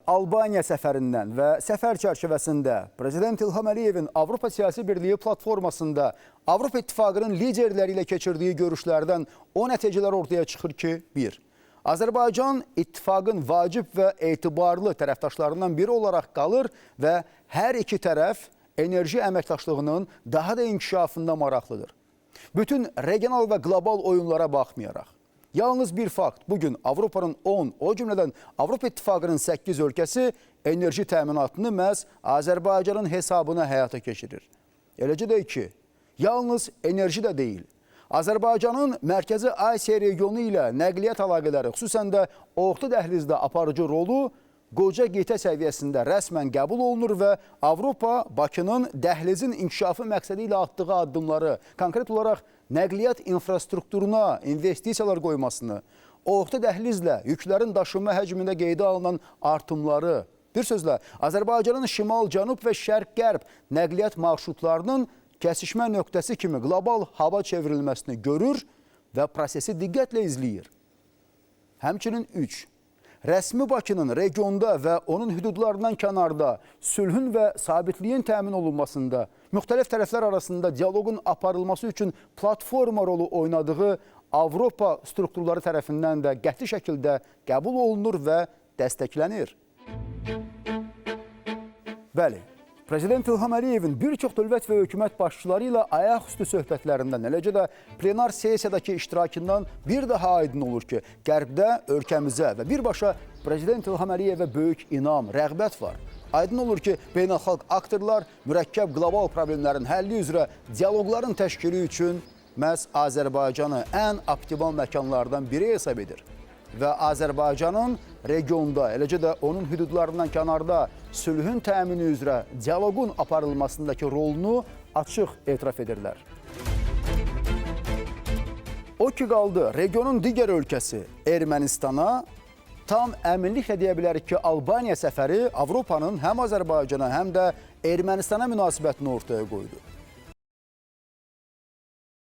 Albaniya səfərindən və səfər çərçivəsində Prezident İlham Əliyevin Avropa Siyasi Birliyi platformasında Avropa İttifaqının liderləri ilə keçirdiyi görüşlərdən o nəticələr ortaya çıxır ki, 1. Azərbaycan ittifaqın vacib və etibarlı tərəfdaşlarından biri olaraq qalır və hər iki tərəf enerji əməkdaşlığının daha da inkişafında maraqlıdır. Bütün regional və qlobal oyunlara baxmayaraq, yalnız bir fakt, bugün Avropanın 10, o cümlədən Avropa İttifaqının 8 ölkəsi enerji təminatını məhz Azərbaycanın hesabına həyata keçirir. Eləcə də 2, yalnız enerji də deyil. Azərbaycanın Mərkəzi Asiya regionu ilə nəqliyyat əlaqələri, xüsusən də orta dəhlizdə aparıcı rolu qoca qitə səviyyəsində rəsmən qəbul olunur və Avropa Bakının dəhlizin inkişafı məqsədi ilə atdığı addımları, konkret olaraq nəqliyyat infrastrukturuna investisiyalar qoymasını, orta dəhlizlə yüklərin daşınma həcmində qeydə alınan artımları, bir sözlə Azərbaycanın şimal-cənub və şərq-qərb nəqliyyat marşrutlarının kəsişmə nöqtəsi kimi qlobal hava çevrilməsini görür və prosesi diqqətlə izləyir. Həmçinin 3. Rəsmi Bakının regionda və onun hüdudlarından kənarda sülhün və sabitliyin təmin olunmasında, müxtəlif tərəflər arasında dialoqun aparılması üçün platforma rolu oynadığı Avropa strukturları tərəfindən də qəti şəkildə qəbul olunur və dəstəklənir. Bəli, Prezident İlham Əliyevin bir çox dövlət və hökumət başçıları ilə ayaqüstü söhbətlərindən, eləcə də plenar sessiyadakı iştirakından bir daha aydın olur ki, Qərbdə ölkəmizə və birbaşa Prezident İlham Əliyevə böyük inam, rəğbət var. Aydın olur ki, beynəlxalq aktorlar mürəkkəb qlobal problemlərin həlli üzrə dialoqların təşkili üçün məhz Azərbaycanı ən optimal məkanlardan biri hesab edir. Və Azərbaycanın regionda, eləcə də onun hüdudlarından kənarda sülhün təmini üzrə dialoqun aparılmasındakı rolunu açıq etiraf edirlər. O ki qaldı, regionun digər ölkəsi Ermənistana tam əminliklə deyə bilərik ki, Albaniya səfəri Avropanın həm Azərbaycana, həm də Ermənistana münasibətini ortaya qoydu.